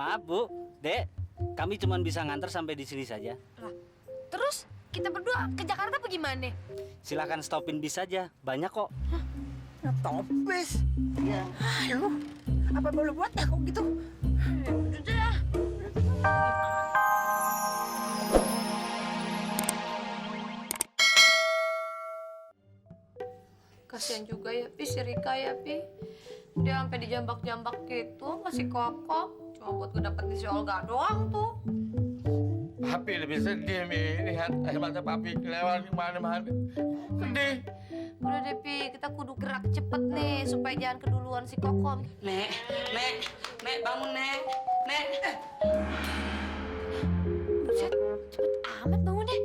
Maaf Bu, Dek, kami cuma bisa nganter sampai di sini saja. Lah, terus kita berdua ke Jakarta apa gimana? Silakan stopin bis saja, banyak kok. Topes. Ya. Aduh, apa boleh buat ya kok gitu? Udah. Kasihan juga ya Pi, si Rika ya Pi. Dia sampai dijambak-jambak gitu, masih kokoh. Cuma buat ngedapetin si Olga doang tuh. Papi lebih sedih, Mi. Lihat air mata Papi kelewat kemana-mana. Sedih. Udah deh Pi, kita kudu gerak cepet nih supaya jangan keduluan si Kokom. Nek, bangun, Nek. Buset, cepet amat bangun deh.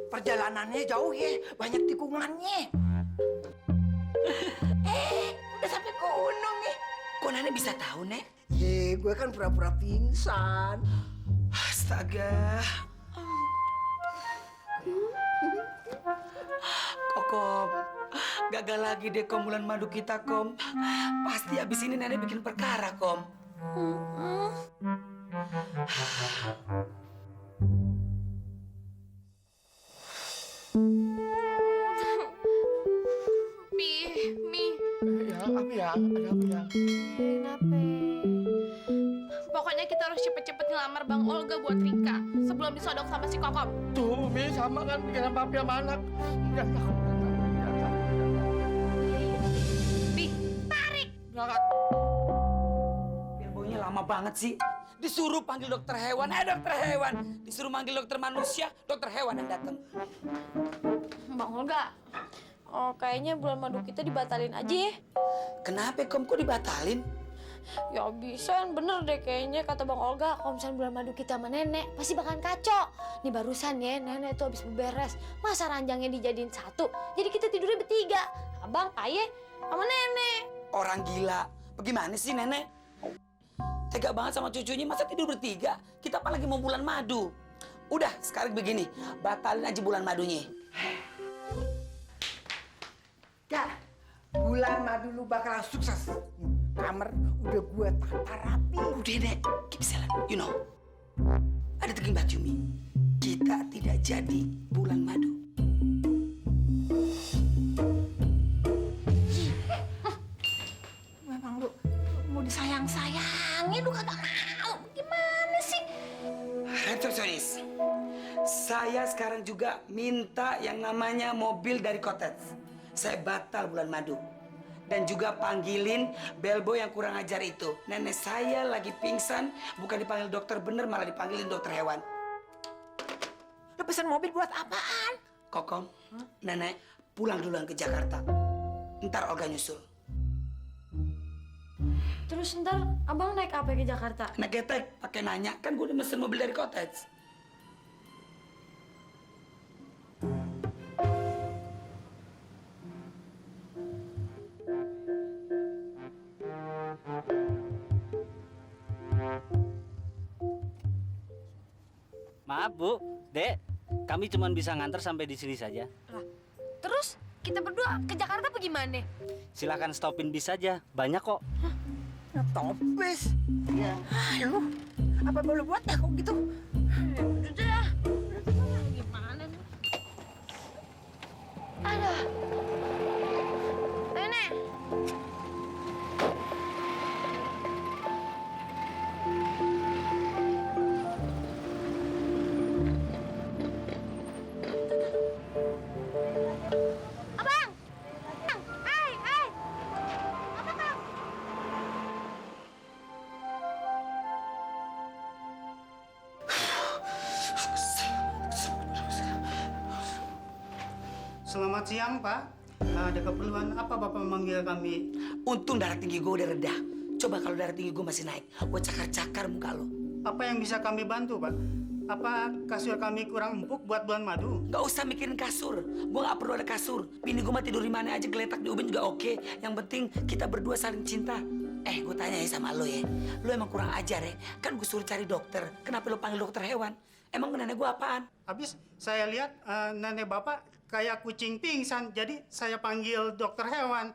Perjalanannya jauh ya, banyak tikungannya. Udah sampai gunung nih. Kok Nenek bisa tahu, Nek? Ye, gue kan pura-pura pingsan. Astaga. Kokom, gagal lagi deh Kom bulan madu kita, Kom. Pasti abis ini Nenek bikin perkara, Kom. Mi, Ya, apa ya? Ada apa ya? kenapa? Pokoknya kita harus cepet-cepet ngelamar Bang Olga buat Rika sebelum disodok sama si Kokom. Tuh, Mi, sama kan pikiran Papi sama anak. Enggak takut. Bi, tarik! Berangkat. Bilbonya lama banget sih. Disuruh panggil dokter hewan, dokter hewan. Disuruh manggil dokter manusia, dokter hewan yang datang. Bang Olga, kayaknya bulan madu kita dibatalin aja ya. Kenapa, Kom? Kok dibatalin? Ya bisa, bener deh kayaknya kata Bang Olga. Kalau misalnya bulan madu kita sama nenek, pasti bakalan kacau. Nih barusan ya, nenek tuh habis beberes. Masa ranjangnya dijadiin satu? Jadi kita tidurnya bertiga. Abang, Aye, sama nenek. Orang gila. Bagaimana sih, Nenek? Tega banget sama cucunya, masa tidur bertiga? Kita apa lagi mau bulan madu? Udah, sekarang begini. Batalin aja bulan madunya. Ya, bulan madu lu bakalan sukses. Kamar udah gue tata rapi. Udah, Nek. Keep silent. You know. Ada teging baju, Mi. Kita tidak jadi bulan madu. Memang lu mau disayang-sayangi, lu kagak mau. Gimana sih? Resepsionis. Saya sekarang juga minta yang namanya mobil dari Cottage. Saya batal bulan madu. Dan juga panggilin bellboy yang kurang ajar itu. Nenek saya lagi pingsan, bukan dipanggil dokter bener, malah dipanggilin dokter hewan. Lu pesan mobil buat apaan? Kokom, Nenek pulang duluan ke Jakarta. Ntar Olga nyusul. Terus ntar abang naik apa ke Jakarta? Naik getek, pakai nanya. Kan gue udah mesen mobil dari Cottage. Maaf Bu, Dek, kami cuma bisa nganter sampai di sini saja. Lah, terus kita berdua ke Jakarta apa gimana? Silakan stopin bis saja, banyak kok. Topes. Ya. Aduh, apa boleh buat ya kok gitu? Udah. Gimana nih? Aduh. Nenek. Abang. Hai. Apa bang? Selamat siang, Pak. Ada keperluan apa Bapak memanggil kami? Untung darah tinggi gue udah reda. Coba kalau darah tinggi gue masih naik, gue cakar-cakar muka lo. Apa yang bisa kami bantu, Pak? Apa kasur kami kurang empuk buat bulan madu? Gak usah mikirin kasur. Gue gak perlu ada kasur. Bini gue mah tidur di mana aja, geletak di ubin juga oke. Yang penting kita berdua saling cinta. Gue tanya ya sama lo ya. Lo emang kurang ajar ya. Kan gue suruh cari dokter. Kenapa lo panggil dokter hewan? Emang nenek gue apaan? Habis saya lihat nenek Bapak kayak kucing pingsan. Jadi saya panggil dokter hewan.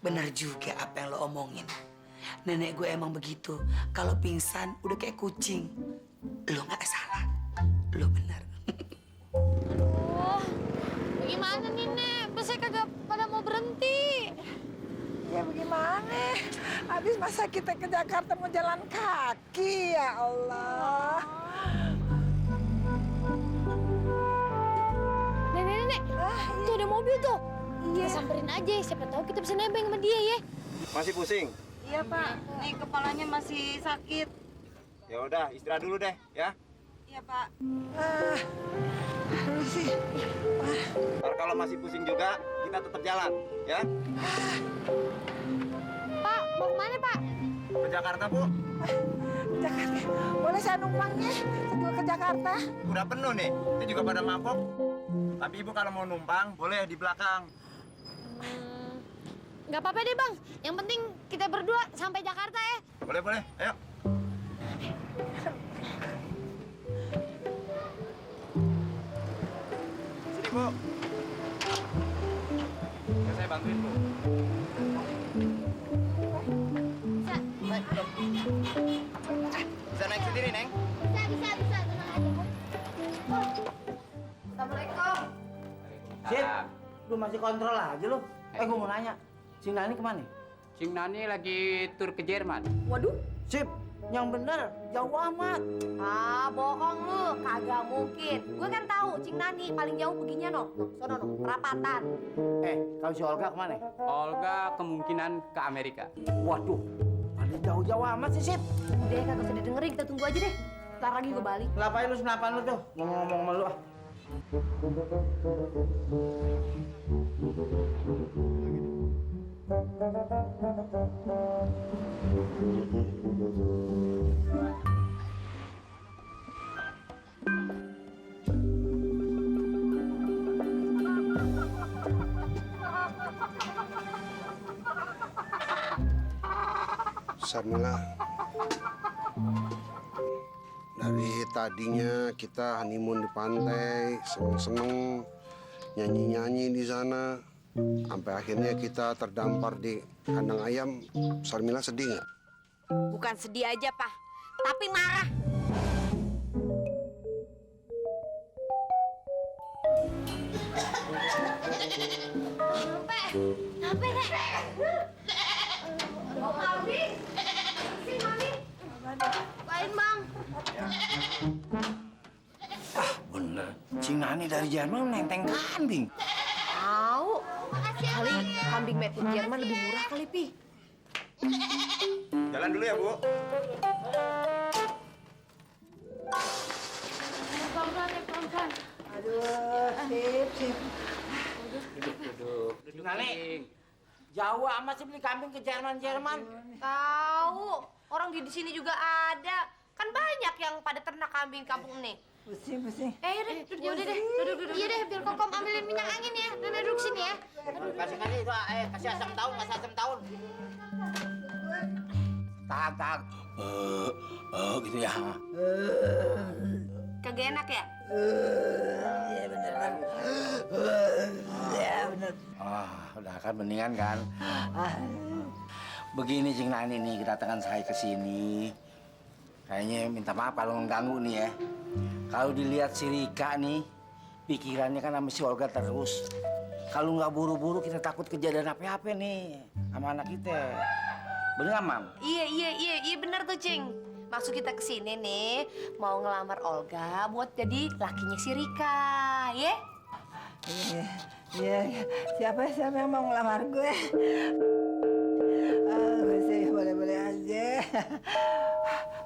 benar juga apa yang lo omongin. Nenek gue emang begitu. Kalau pingsan udah kayak kucing. Lo nggak salah. Lo benar. Oh, gimana nih, Nek? Busnya kagak pada mau berhenti. Ya bagaimana? Habis masa kita ke Jakarta mau jalan kaki, ya Allah. Nenek, tuh ada mobil tuh. Kita samperin aja, siapa tahu kita bisa nebeng sama dia ya. Masih pusing? Iya Pak, nih kepalanya masih sakit. Ya udah, istirahat dulu deh, ya. Iya Pak. Aduh sih. Ntar kalau masih pusing juga, kita tetap jalan, ya. Pak, mau kemana Pak? Ke Jakarta, Bu. Jakarta. Boleh saya numpangnya? Saya juga ke Jakarta. Udah penuh nih, ini juga pada mabok. Tapi Ibu kalau mau numpang, boleh di belakang. Nggak apa-apa deh Bang, yang penting kita berdua sampai Jakarta ya. Boleh, boleh, ayo. Sini, Bu. Ya, saya bantuin, Bu. Bisa naik sendiri, Neng? Bisa, tenang aja. Assalamualaikum. Sip, lu masih kontrol aja lu. Gua mau nanya, si Nani kemana? Cing Nani lagi tur ke Jerman. Waduh. Sip, yang bener, jauh amat. Ah, bohong lu. Kagak mungkin. Gue kan tahu Cing Nani paling jauh perginya no. Sono no, perapatan. Kalau si Olga kemana? Olga kemungkinan ke Amerika. Waduh, pada jauh-jauh amat sih, Sip. Udah kagak usah didengerin, kita tunggu aja deh. Ntar lagi gue balik. Ngapain lu senapan lu tuh? Ngomong-ngomong sama lu ah. Sarmila, dari tadinya kita honeymoon di pantai, seneng-seneng, nyanyi-nyanyi di sana, sampai akhirnya kita terdampar di kandang ayam. Sarmila sedih nggak? Bukan sedih aja, Pak. Tapi marah. Kenapa, Nek? Mami. Si Mami. Lain, Bang. Bener, si Nani dari Jerman nenteng kambing. Tahu. Kali kambing made in Jerman lebih murah kali, Pi. Jalan dulu ya, Bu. Pelan-pelan. Aduh, sip. Si Nani, jauh amat sih beli kambing ke Jerman. Tahu. Orang di sini juga ada. Kan banyak yang pada ternak kambing kampung ini. Pusing. Yaudah deh, duduk. Iya deh, biar Kokom ambilin minyak angin ya. Nenek duduk sini ya. Kasih itu, kasih asam tahun. Tahan. Gitu ya. Kagak enak ya? Iya bener kan. Iya bener. Udah kan mendingan kan. Begini Cing Nani nih kedatangan saya ke sini. Kayaknya minta maaf kalau mengganggu nih ya. Kalau dilihat si Rika nih, pikirannya kan sama si Olga terus. Kalau nggak buru-buru kita takut kejadian apa-apa nih sama anak kita. Bener nggak, Mam? Iya bener tuh, Cing. Maksud kita kesini nih, mau ngelamar Olga buat jadi lakinya si Rika, ya? Iya. Siapa yang mau ngelamar gue? Gue sih boleh-boleh aja.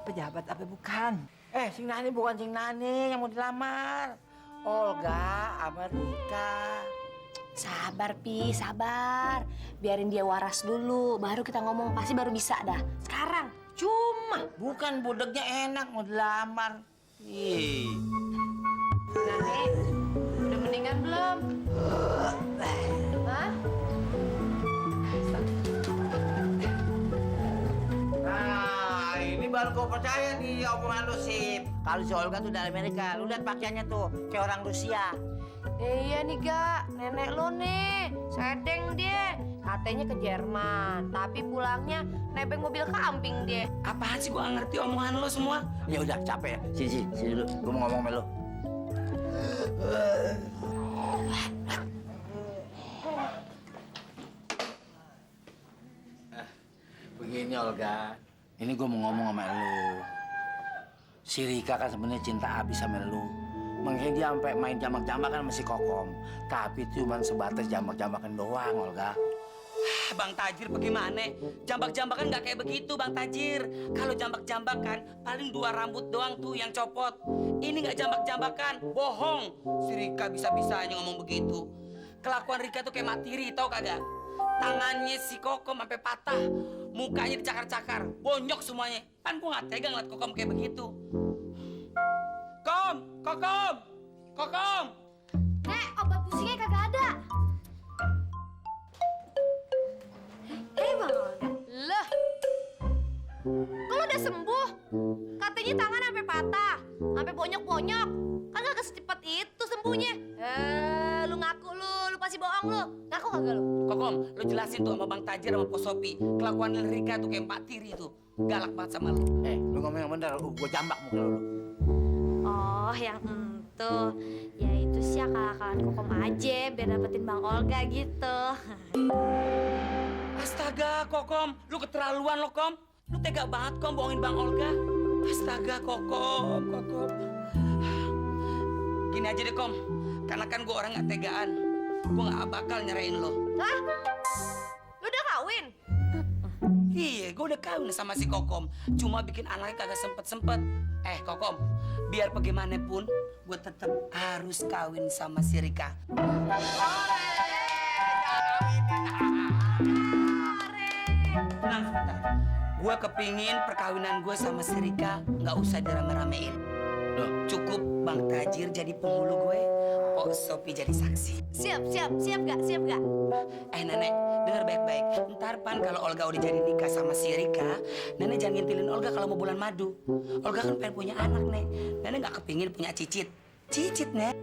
Pejabat apa bukan? Si Nani bukan Cing Nani yang mau dilamar. Olga sama Rika. Sabar, Pi, sabar. Biarin dia waras dulu, baru kita ngomong. Pasti baru bisa dah. Sekarang, cuma. Bukan budeknya enak mau dilamar. Ih. Nani, udah mendingan belum? Hah? Nah, ini baru gue percaya nih omongan lu, Sip. Kalau si Olga tuh dari Amerika, lu lihat pakaiannya tuh kayak orang Rusia. Iya nih, Ga. Nenek lo nih. Sedeng dia. katanya ke Jerman, tapi pulangnya nebeng mobil kambing dia. Apaan sih? Gue gak ngerti omongan lo semua. Ya udah capek ya. Sini dulu. Gue mau ngomong sama lo. Begini Olga, ini gue mau ngomong sama lo. Si Rika kan sebenarnya cinta abis sama lo. Makanya dia sampai main jambak-jambakan sama si Kokom. Tapi itu cuma sebatas jambak-jambakan doang, Olga. Bang Tajir bagaimana? Jambak-jambakan nggak kayak begitu, Bang Tajir. Kalau jambak-jambakan paling 2 rambut doang tuh yang copot. Ini nggak jambak-jambakan, bohong. Si Rika bisa-bisanya ngomong begitu. Kelakuan Rika tuh kayak matiri, tau kagak? Tangannya si Kokom sampai patah, mukanya dicakar-cakar, bonyok semuanya. Kan gua nggak tega ngeliat Kokom kayak begitu. Kokom! Nek, obat pusingnya kagak ada. Bang Olga. Lah, kalau udah sembuh, katanya tangan sampai patah, sampai bonyok-bonyok. Kan gak secepat itu sembuhnya. Lu ngaku lu pasti bohong lu. Ngaku kagak lu? Kokom, lo jelasin tuh sama Bang Tajir sama Pos Sopi. Kelakuan Rika tuh kayak Pak Tiri tuh. Galak banget sama lo. Lu ngomong yang bener, gue jambak muka lu. Oh, yang itu. Ya itu sih akal-akalan Kokom aja biar dapetin Bang Olga gitu. Astaga, Kokom. Lu keterlaluan lo, Kom. Lu tega banget, Kom, bohongin Bang Olga. Astaga, Kokom. Gini aja deh, Kom. Karena kan gue orang gak tegaan. Gue gak bakal nyerahin lo. Hah? Lu udah kawin? Iya, gue udah kawin sama si Kokom. Cuma bikin anaknya kagak sempet-sempet. Kokom, biar bagaimanapun, gue tetap harus kawin sama si Rika. Tenang sebentar. Gue kepingin perkawinan gue sama si Rika nggak usah dirame-ramein. Cukup Bang Tajir jadi penghulu gue, Pok Sopi jadi saksi. Siap gak? Nenek, dengar baik-baik. Ntar pan kalau Olga udah jadi nikah sama si Rika, Nenek jangan ngintilin Olga kalau mau bulan madu. Olga kan pengen punya anak, Nek. Nenek nggak kepingin punya cicit, Nek.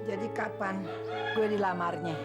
Jadi kapan gue dilamarnya?